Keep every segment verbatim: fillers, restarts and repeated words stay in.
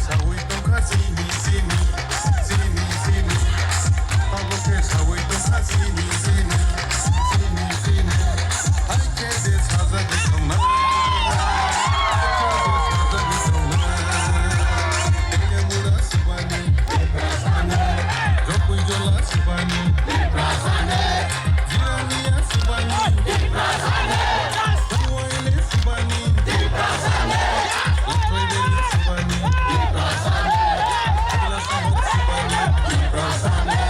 Sawi tongkha sini sini, sini sini. Abo khe sawi tongkha sini sini, sini sini. Hai khe de sajagwi tongnai, hai khe de sajagwi tongnai. Telemura subani, Tiprasani. Jokui jola subani, Tiprasani. Jirania subani, Tiprasani. Suwaile subani, Tiprasani. Utoibeli subani, Tiprasani. Adila sahar subani, Tiprasani.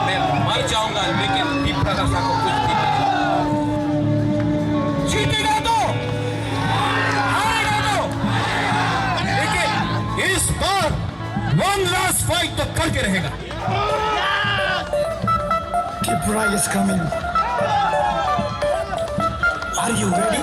मैं मर जाऊंगा, लेकिन पिपरा का साथ कुछ भी नहीं। जीतेगा तो, हारेगा तो, लेकिन इस बार वन लास्ट फाइट तो करके रहेगा। Tripura is coming. Are you ready?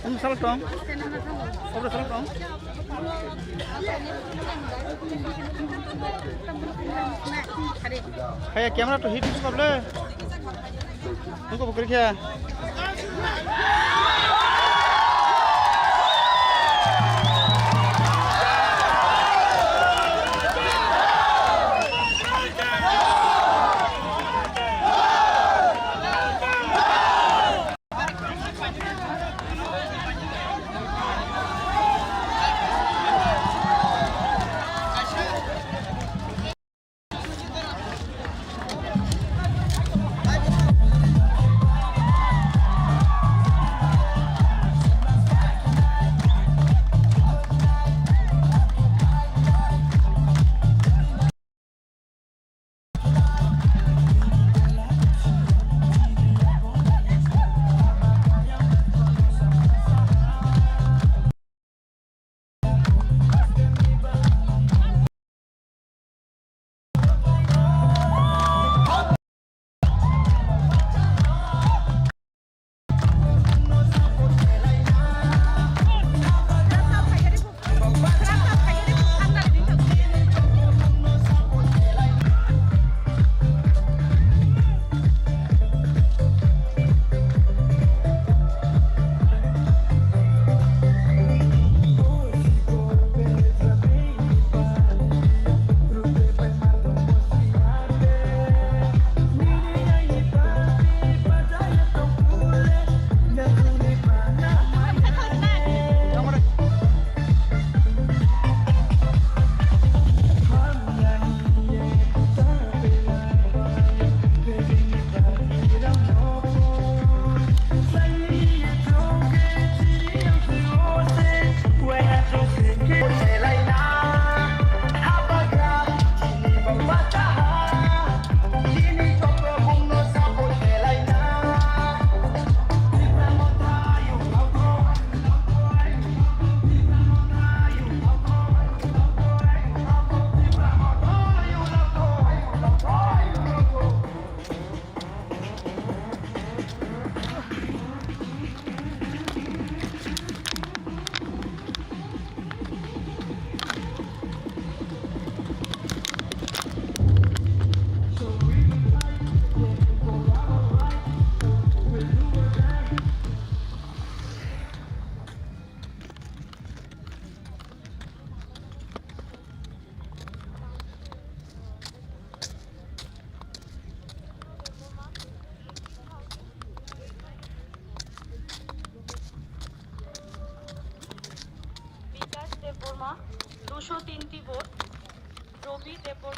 Ano sal tong? Obra sal tong? Kaya camera to hit ko ble. Nungko bukri kaya.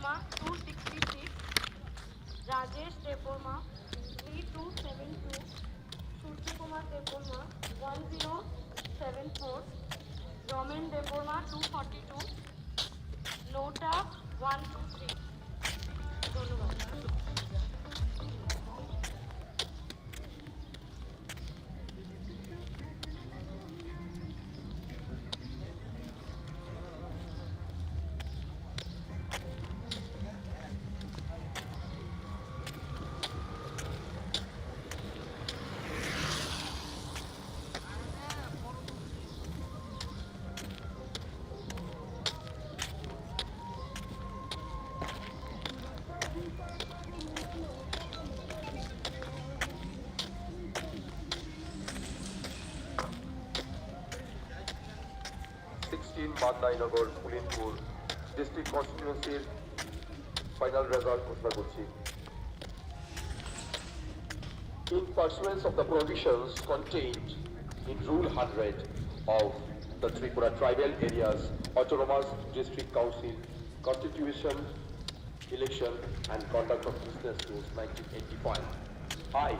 Debbarma two sixty-six, Rajesh Debbarma three two seven two, Surya Kumar Debbarma one zero seven four, Romen Debbarma two forty-two, Nota one two three. ধন্যবাদ। Sixteen Mandai Nagar, Pulindpur district constituency-r final result ghoshono gorchi. In pursuance of the provisions contained in Rule hundred of the Tripura Tribal Areas Autonomous District Council Constitution, Election and Conduct of Business Rules nineteen eighty-five, I,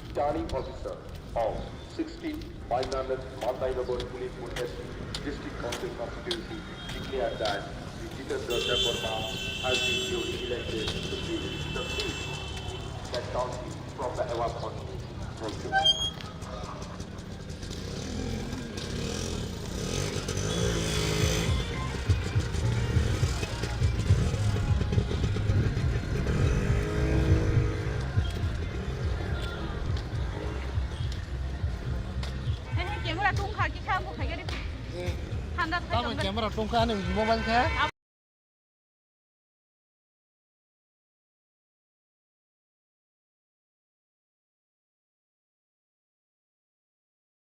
Returning Officer of sixteen Mandai Nagar, Pulindpur S T District Council Constituency, declare that Shri Jitendra Debbarma has been duly elected to fill the seat in that county from the above constituency. Thank you. Hei, hei, camera tungkha, kisa bo khaigari. Thanda thai tongkha. Camera tungkha, ani mobile kha.